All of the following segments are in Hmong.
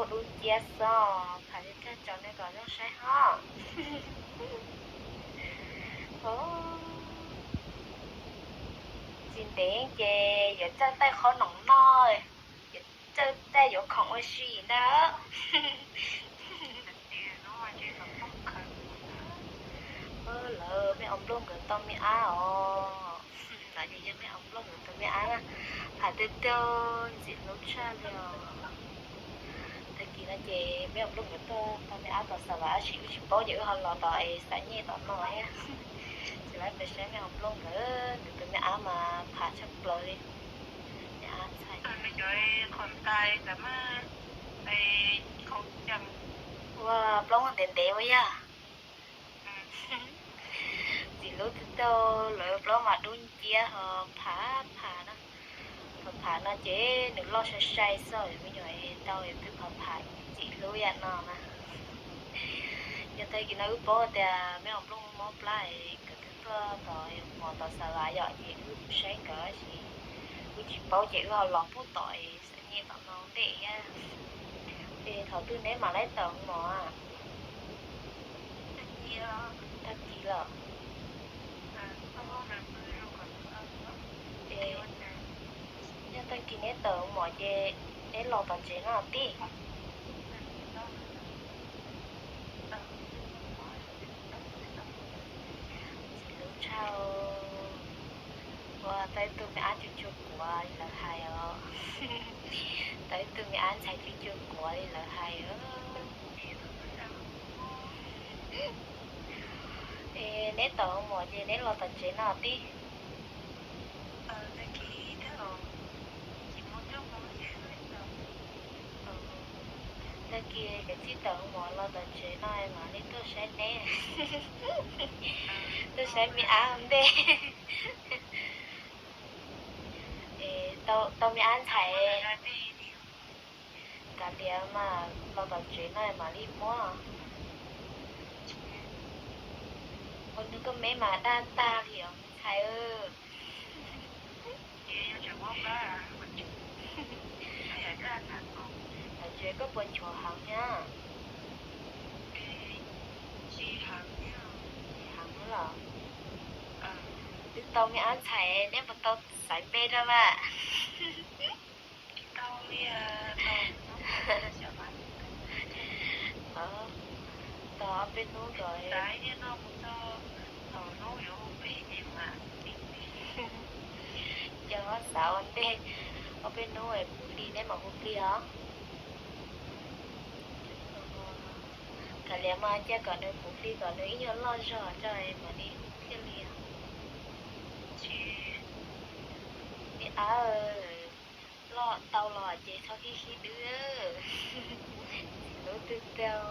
Dub nciab xwb, tham li thaj tsam no kom zoo saib hos. Tsis ntev ces yuav txawj taij qhob noom noj, yuav txawj taij yuav khoom ua si na. Lawv me aus nplooj nkawd tau me ab os. No ces yog me aus nplooj nkawd tau me ab na. Pham tiag tiag, ntxim hlub tshaj li os. Tag kis no ces me aus nplooj nkawd tuaj tau me ab tom Xav Vas, tab sis wb tsis paub ces wb ho los tom es Xav Nyej tom no thiab. Ces lawv pes saib me aus nplooj nkawd, nkawd tus me ab mas pham tshaj plaws li. Me ab ntxhais, ua plaub ntev ntev ua yog. Ntxim hlub tiag tiag, lawv plaub mas dub nciab ho pham pham na. Pham pham no ces nws loj sai sai xwb, me nyuam tau twb pham pham, ntxim hlub yam no na. Yog tag kis no wb paub tias me aus nplooj mob plab, nkawd twb tuaj tom mos tom Xav Vas yom, ces wb saib nkawd tab sis wb tsis paub ces wb ho los pub tom Xav Nyej tom no ntej thiab. Es thaum twg neb mam li tawm mos? Tag kis lawm. Yog tag kis neb tawm mos ces neb los tom tsev no tib. Ntxim hlub tshaj. Ua tau ib tug me ab cua cua kuav li lawv hais os. Tau ib tug me ab ntxhais cua cua kuav li lawv hais os. Es neb tawm mos ces neb los tom tsev no tib. Tag kis cov txij tawm mos los tom tsev no mam li tuaj saib neb, tuaj saib me ab ua ntej. Tau me ab ntxhais, kav liam mas los tom tsev no mam li muab. Ua nws koj me mas daj tag li os me ntxhais. Tsev koj puas nchuav heev thiab? Heev los. Twb tau me ab ntxhais neb puas tau xaiv npe rau mas? Tos ob peb hnub kom, cov xav ua ntej, ob peb hnub es puv hli neb mam hu plig os. Kav liam mas cia kom nws puv hli kom nws ib nyuag loj zog tso mam li hu thiaj li. Me ab, loj tau los ces txhob khib khib dwb. Ntxim hlub tiag tiag.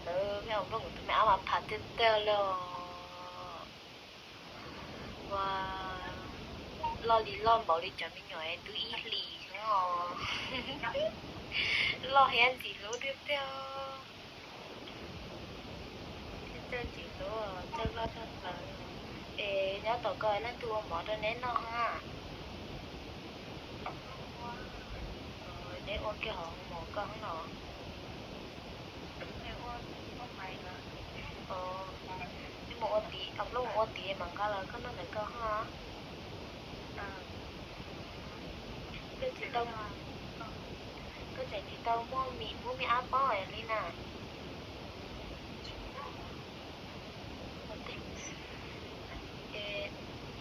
Lawv me aus nplooj kuv tus me ab mas pham tiag tiag li os. Ua, loj li loj npaum li cov me nyuam twb ib hlis xwb os. Loj thiab ntxim hlub tiag tiag. Thiab txawj ntxim hlub, txawj loj txawj hlawv. Es nyob tom ko leej twg ua mov rau neb noj ha? Neb ua kiag hauv mos koj los? Neb mus ua tid, nplooj mus ua tid mas nqa los koj noj ntawm ko ha. Koj tsis tau, koj tseem tsis tau muaj mis pub me ab paub li na.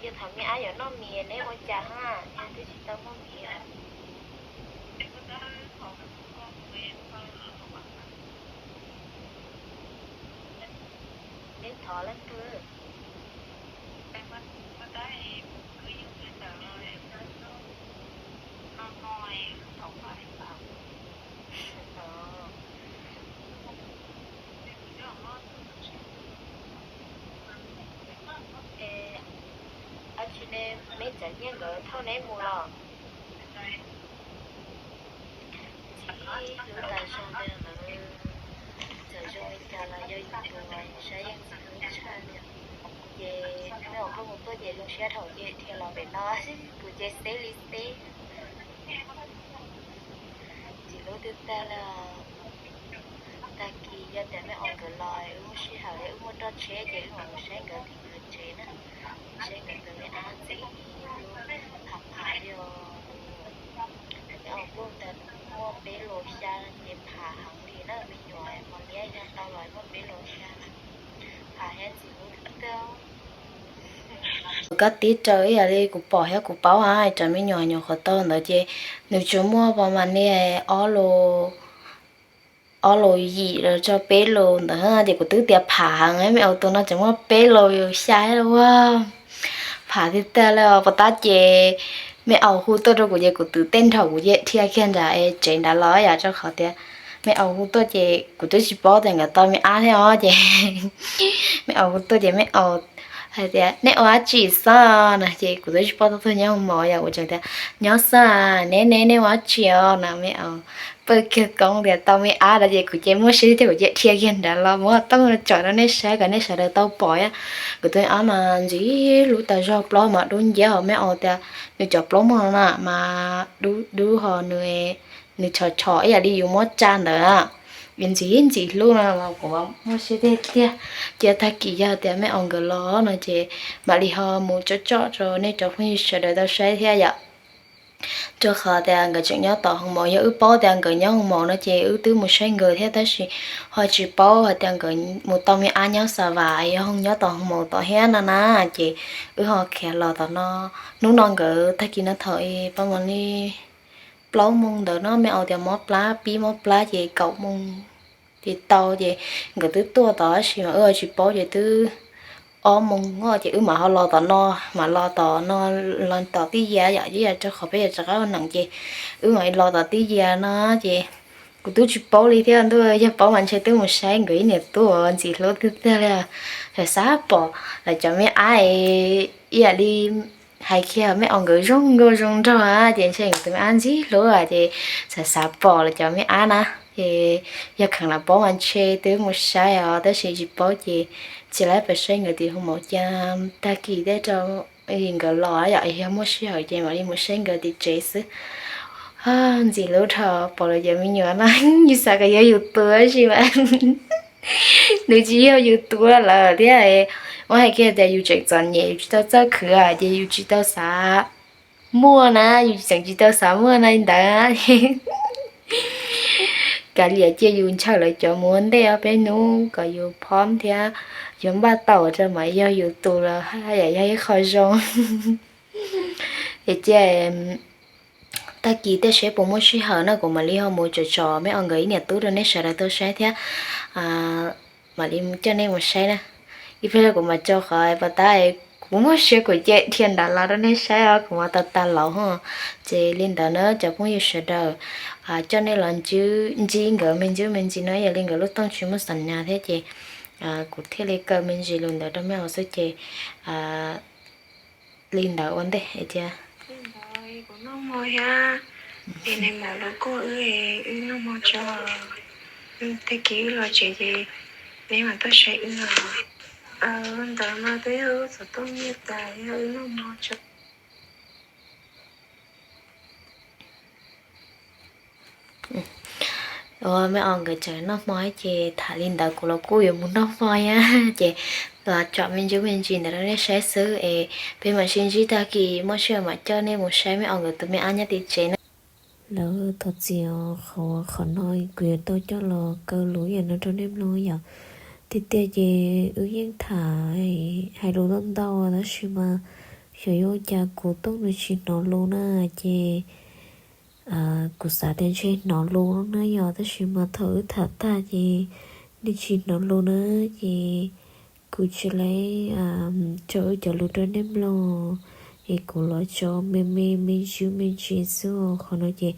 Yog thaum me ab yuav noj mis neb ua cas ha, yog twb tsis tau muaj mis? Neb thov leej twg? Ab tsi ne, meb txawv nyiaj nkawd thauj neb mus los? Ntxim hlub tas zog ntag lawm. Txawm zoo li cas los yog yus tus uas saib yeej ntxim hlub tshaj li. Ces neb ua nplooj mus tuaj ces zoo siab dhau ces dhia los pem no, kuv ces xeb li xeb. Lub twb tag li. Tag kis yog tias me aus nkawd los wb muaj sij hawm wb muaj roj tsheb ces wb mam mus saib nkawd tim nkawd tsev na, saib nkawd tus me ab ntxim hlub, phav phav li os. Me aus kuj ntawd muaj peb los xya ces phav heev li na, me nyuam mos liab yog tau los muaj peb los xya, phav thiab ntxim hlub tiag. Kuv kab tib raws ib yam li kuv pom thiab kuv paub hais rau me nyuam nyuam qhuav tau ntawd ces nws tsuas muaj pos mas niag ob los, ob los yim los txog peb los ntawd ces kuv twb tias phav heev, me aus tus no tseem muaj peb los xya ua phav tiag tiag li os. Puas tab ces me aus hu tuaj rau kuv ces kuv twb tej nrhaum kuv ces dhia kiag nram tsev nrad los yom, rau qhov tias me aus hu tuaj ces kuv twb tsis paub tias nkawd tau me ab thiab os ces me aus hu tuaj ces me aus hais tias nej ua dab tsi xwb no ces kuv twb tsis paub tau tuaj nyob hoo maum yom, kuv tseem tias nyob xwb, neb ne nej ua dab tsi os no me aus pawj kiag koob tias tau me ab no ces kuv ces muaj siab tiag kuv ces dhia kiag nrad los muab tooj tsom rau nej saib kom nej sawv daws tau pom. Kuv tus me ab mas ntxim hlub tas zog, plaub mas dub nciab os, me aus tias nws cov plaub muag no na mas dub dub ho nws, nws tshom tshom ib yam li yus muab tsa ntawd na, ntxim ntxim hlub no los kuv muaj siab tiag tiag. Cia tag kis yog tias me aus nkawd los no ces mam li ho mus tsom tsom rau nej cov phooj ywg sawv daws tau saib thiab yom. Rau qhov tias nkawd tseem nyob tom hoo maum, yog wb paub tias nkawd nyob hoo maum no ces wb twb mus saib nkawd thiab, tab sis ho tsis paub hais tias nkawd mus tau me ab nyob Xa Vas, yog hoo nyob tom hoo maum tom thiab no na, ces wb ho khiav los tom no. Hnub no nkawd tag kis no thaum pab mam li plaub moo ntawd no me aus tias mob plab, pib mob plab ces kaum moo ces tau ces nkawd twb tuaj tod tab sis mas wb tsis paub ces twb ob moo ces wb mam ho los tom no, mam los tom no, los tom tij ya yom, ib yam rau qhov peb yuav rov qab ua neem ces wb mam los tom tij ya no ces kuv twb tsis paub li thiab ntuj, yog paub mas ntshe twb mus saib nkawd ib niam tub ntxim hlub tiag tiag li. Xav xav pom lawv cov me ab ib yam li hais kiag me aus nkawd zoo nkauj zoo nraug ces ntshe nkawd tus me ab ntxim hlub ces xav xav pom lawv cov me ab na. Ces yog kheev los paub mas ntshe twb mus saib os, tab sis tsis paub ces tsis laib pab saib nkawd tim hoo maum, cia tag kis tej rau nkawd los yom, yog muaj sij hawm ces mam li mus saib nkawd tim tsev xwb. Ntxim hlub dhau, pom lawv cov me nyuam no yus xav kom yog yus tus tab sis mas nws tsis yog yus tus lawm thiab. Muab hais kiag tias yus tseem txom nyem yus tsis tau txawj khwv ces yus tsis tau xav muaj na, yus tseem tsis tau xav muaj na li ntawd. Kav liam cia yus ntshaw lawv cov mus ua ntej ob peb hnub kom yus phom thiab yuav npaj tau rau mas yog yus tus los haj yam yog ib qho zoo. Es cia tag kis tej seb puas muaj sij hawm no kuv mam li ho mus tsom tsom me aus nkawd ib niam tub rau nej sawv daws tau saib thiab mam li coj nej mus saib na. Ib pliag kuv mam tso qhov pas tab kuv muaj siab kuv cia dhia nram los rau nej saib os, kuv mam tau tas laus ho. Ces li ntawd na cov phooj ywg sawv daws, coj nej los ntsib nkawd me ntsis me ntsis no, yog li nkawd lub tooj tsis muaj xam nyas thiab ces kuv thiaj li kaw me ntsis lus ntawd rau me aus xwb ces li ntawd ua ntej tias kuv noj mov thiab, es nais maum los kuj wb, wb noj mov tso, tag kis wb los tsev ces neb mam tuaj saib wb os. Ntawd mas twb yog wb txom tuaj nyiaj tas, yog wb noj mov tso. Ua me aus nkawd tseem noj hmo ces tham li ntawd kuv los kuj yuav mus noj hmo thiab ces los tsom me ntsis me ntsis ntawd rau nej saib xwb es peb mam sib ntsib tag kis muaj sij hawm mam coj nej mus saib me aus nkawd tus me ab nyob tim tsev na. Lawv thov txim os, qhov, qhov no kuv yuav tau coj los kaw lus ib yam no rau nej mloog yom. Tiag tiag ces wb yeej tham hais lus ntau ntau tab sis mas xyov yuav ua cas kuv tooj nws tsis hnov lus na ces kuv xav tias ntshe hnov lus no na yom, tab sis mas thaum wb tham tag ces nws tsis hnov lus na ces kuv tsis laib tso wb cov lus rau nej mloog es kuv los tso me me me ntsis me ntsis xwb os. Qhov no ces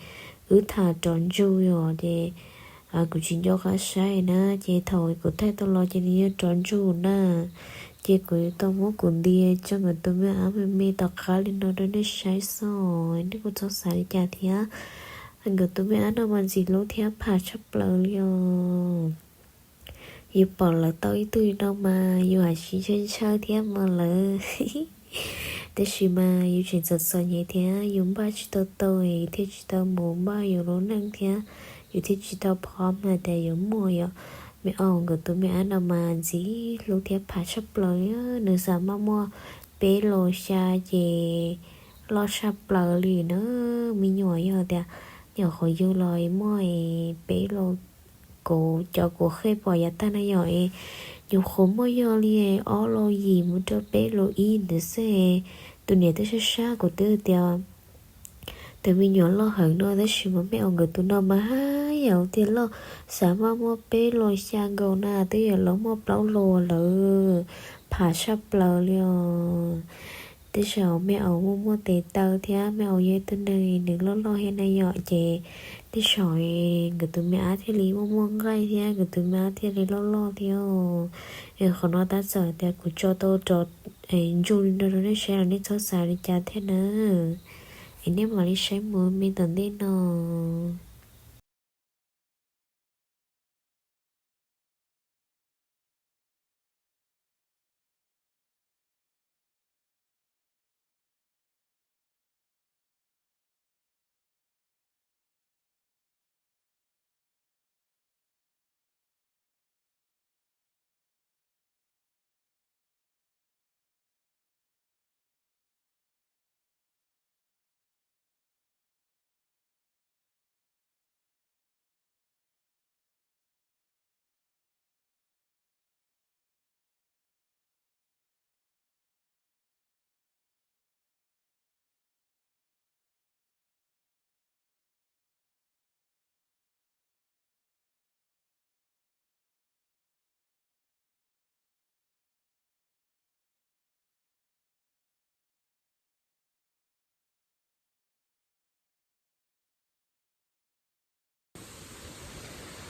wb tham rov ntsug yom ces kuv tsis nco qab saib na ces thaum kuv thaij tau los ces nws yeej rov ntsug na ces kuv yuav tau muab kuv nti tso nkawd tus me ab me me tom qab li no rau nej saib xwb, nej kuj txhob xav li cas thiab. Nkawd tus me ab no mas ntxim hlub thiab pham tshaj plaws li os. Yus pom lawv tau ib tug no mas yus hais tsis ntshaw ntshaw thiab mas lawv. Tab sis mas yus tseem txom txom nyem thiab yus npaj tsis tau tau es thiaj tsis tau mus npaj yus lub neej thiab nws thiaj tsis tau phom hais tias yuav muaj yom. Me aus nkawd tus me ab no mas ntxim hlub thiab pham tshaj plaws li, nws xav maj muaj peb los xya ces loj tshaj plaws li na. Me nyuam yog tias nyuam qhuav yug los muaj peb los, kuv cov kuv qheb pom yav tag na yom, es nyuam qhuav muaj yog li ob los yim mus rau peb los ib ntawd xwb. Tus niam twb sab sab kuv twb tias tus me nyuam loj heev no, tab sis mas me aus nkawd tus no mas haj yam tias loj, xav maj muaj peb los xya nkaus na twb yog los muaj plaub los lawm, pham tshaj plaws li os. Tej zaum me aus muaj muaj tes taw thiab me aus yog ib tug neeg nws loj loj thiab na yom, ces tej zaum nkawd tus me ab thiaj li muaj muaj nqaij thiab nkawd tus me ab thiaj li loj loj thiab. Es qhov no tab txawm tias kuv tso tau rov ntsuj li no rau nej saib los nej txhob xav li cas thiab na. Es nej mam li saib mus me tom ntej no.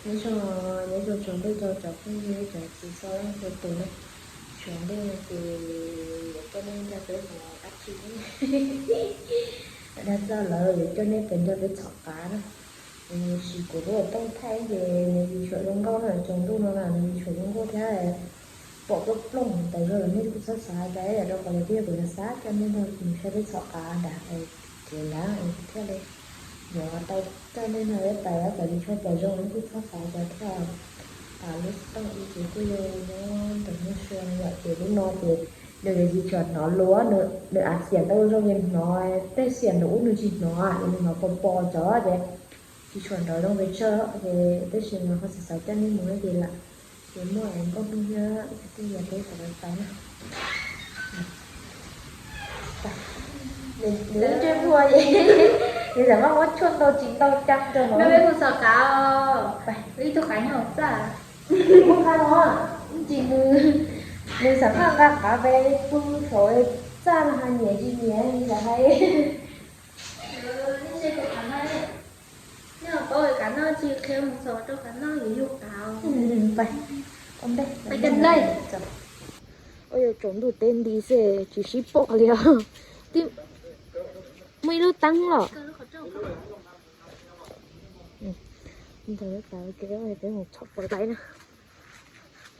Nyob zoo, nyob zoo tsaus ntuj rau cov phooj ywg cov txiv txhua leej txhua tus na. Tsaus ntuj no ces yuav coj nej nrog peb mus dab tsi ne? Dag txog lawv yuav coj nej pem nrog peb txhom qav na. Tab sis kuv lub tooj thaij ces nws tsis tshua zoo nkauj na, tsaus ntuj no na nws tsis tshua zoo nkauj thiab. Pom plooj plooj tas zog los nej kuj txhob xav cas, rau qhov tias kuv xav coj nej nrog mus saib peb txhom qav nram kev nrad thiaj li yuav tau coj nej nrog peb pais, txawm tsis tshua pom zoo nej kuj txhob xav cas thiab. Lub tooj ib ces kuj yog nyob ntawm Hmoob Sua yom, ces lub no ces nws yuav tsis tshua hnov lus, nws av xiam ntau zoo li hnov, tej xiam nraum ub nws tsis hnov, nws hnov pos pos cov ces tsis tshua nrov zoo pes tsawg, ces tab sis mas ho xav xav coj nej mus ces lam, ces muaj nkauj hnub thiab kwv tij yav peb xav pais na. Nws ntsej muag, nws xav maj muab tshuaj ntau tsis ntau cam rau no. Peb mus txhom qav os. Ib tug qav nyob hauv txaj. Muaj nqa los, tsis nws, nws xav maj nqa qav pes pw saum txaj no, nyiam tsis nyiam xav hais. Nej paub qav noj tsis qhia mus txhom rau qav noj yuav yug qav. Ua yuav tsaus ntuj teb nti xwb tsis sib pom li os. Muaj ib lub teeb los. Ntawd tas ua ke peb mus txhom pov lais na.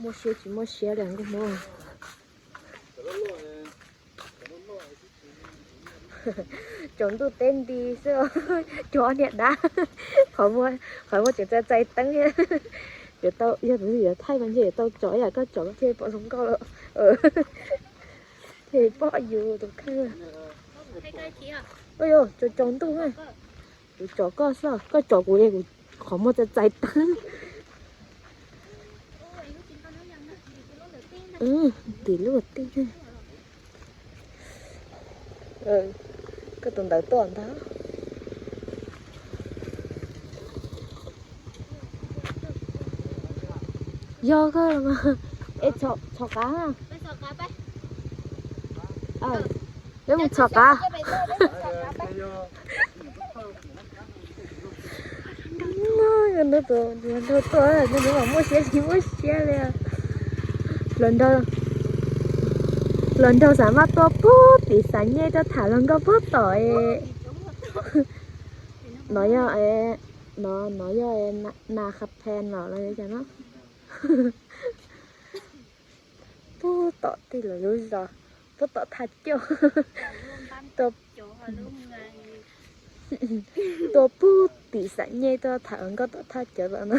Muaj siab tsis muaj siab li nkauj hmoob. Tsaus ntuj teb nti xwb, cov niag dab, qhov muag tseem txais txais teeb thiab. Yuav tau, yog tus twg yuav thaij mas ntshe yuav tau tsom, yam koj tsom koj thiaj pom zoo nkauj lawm. Thiaj pom yus tus kheej. Ua yuav tsaus tsaus ntuj na. Kuv tsom koj xwb, koj tsom kuv es kuv qhov muag txais txais teeb. Tim lub teb. Koj tus ntawd tuaj ntag. Yog koj los mas. Es txhom qav. Peb mus txhom qav. Hluas nraug tuaj, hluas nraug tuaj, hluas nraug mas muaj siab tsis muaj siab li. Hluas nraug, hluas nraug xav maj tuaj pug tim Xav Nyej tuaj tham hluas nkauj pug tom. No yog, no, no yog nas qha phen los los yog cas no. Pug tom tej lawv lub zos, pug tom thaj coj, tua pug Sim xam nyej tuaj tham nkauj tom thaj cawv tom no.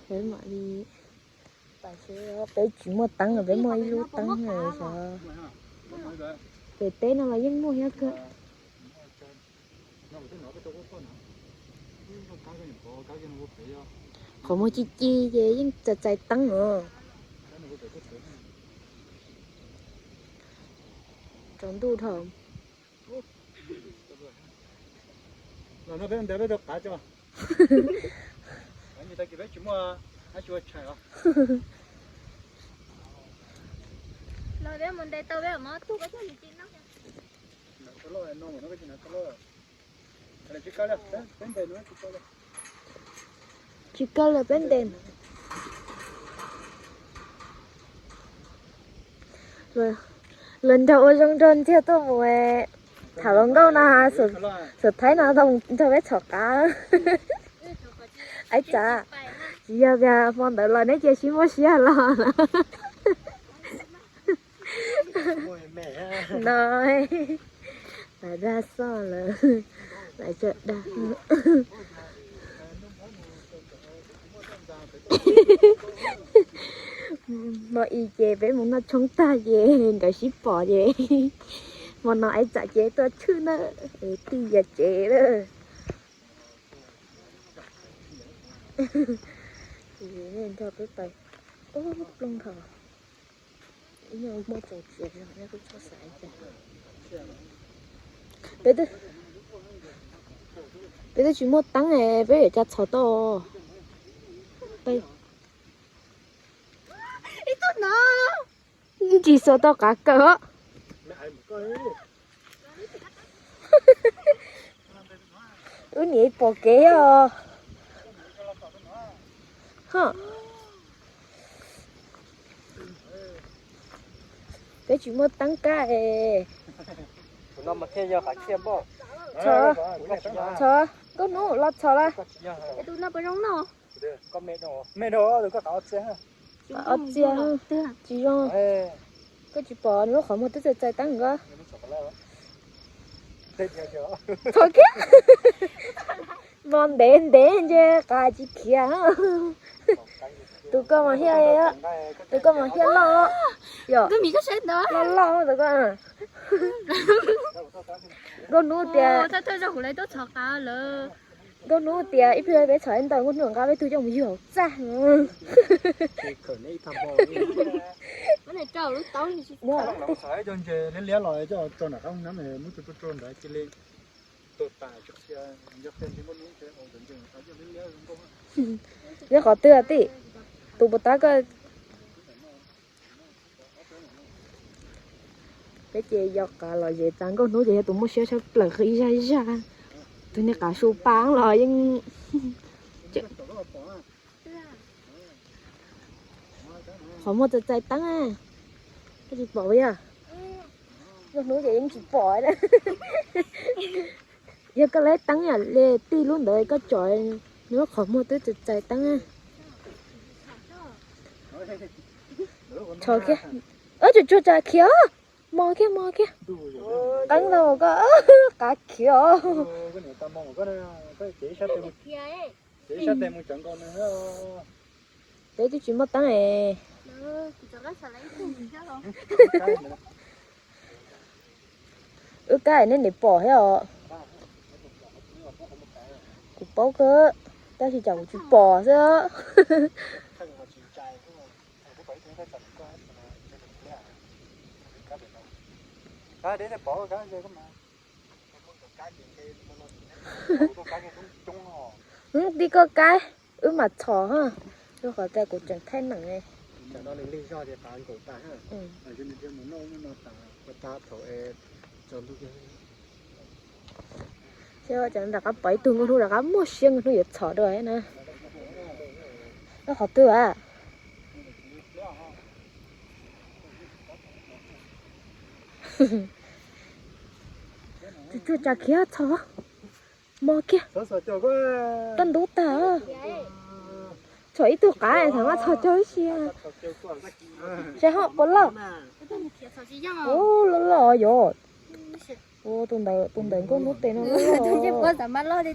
Peb mam li, peb tsis muaj teeb los peb muaj ib lub teeb xyov. Ces teb no los yeej muaj thiab kawg. Qhov muag ci ci ces yeej txais txais teeb os. Tsaus ntuj dhau. Tsis kaw lawm peb ntes. Luag nrog ua zoo nrog ntxiag tuaj mus tham hluas nkauj no, xav thaib no nrog peb txhom qav. Aib tsav, tsis yog tias hmo ntawd los neb cia sib muaj siab los no. Lawv dag xoj lawm, lawv tseem dag. Hmo i ces peb mus noj tshoob tag ces nkawd sib pom ces hmo no aib tsav ces tuaj tshwj na, tij yam tsev lawm. Nrog peb pais, plooj dhau. Ib nyuag muaj tsaus tsia, kuj txhob xav cas. Peb twb tsis muaj teeb, peb yuav cas txhom tau. Ib tug no ntsis xuas tau qav kaws. Wb niam pom kev os. Peb tsis muaj teeb kab es. Txhom, Nkauj Hnub los txhom las. Qav ob txia, tsis zoo. Koj tsis pom nws lub qhov muag twb txais txais teeb nkoj. Txhom kiag. Mos ntev ntev ntshe qav tsis khiav. Tus koj mas hiaj, tus koj mas hiaj loj. Yog loj loj tus koj. Nkauj Hnub tias, Nkauj Hnub tias ib pliag peb txhom ib ntawm Nkauj Hnub nqa peb tug coj mus ywg hauv txaj. Nyob qhov twg tij? Tus puas tab koj? Peb ces yog qav los zem tas, Nkauj Hnub ces yog tus muaj siab tshaj plaws qhwv ib zaj ib zaj. Tus niag qav su pa los yeej. Qhov muag txais txais teeb, koj tsis pom puas yog? Nkauj Hnub ces yeej tsis pom. Yog koj lub teeb yam li tij lub ntawd koj tsom, nws lub qhov muag twb txais txais teeb. Txhom kiag. Tsuag tsuag tsa khiav, mos kiag mos kiag. Qeeb tau koj, qav khiav os. Peb twb tsis muaj teeb es. Wb kab nej niam pom thiab os. Kuv paub kawg, tab sis cas kuv tsis pom xwb. Tij koj kab, wb mam txhom, rau qhov tias kuv tseem thaij neem. Rov qab pom ib tug Nkauj Hnub rov qab muaj siab, Nkauj Hnub yuav txhom dua na. Nyob qhov twg a? Tsuag tsuag tsa khiav txhom, mos kiag. Koj ntub tag. Txhom ib tug qav thaum no txhom cog ib si. Saib ho puas loj. Ua loj loj yom. Ua tus ntawm, tus ntawm nkauj hnub tes no loj loj.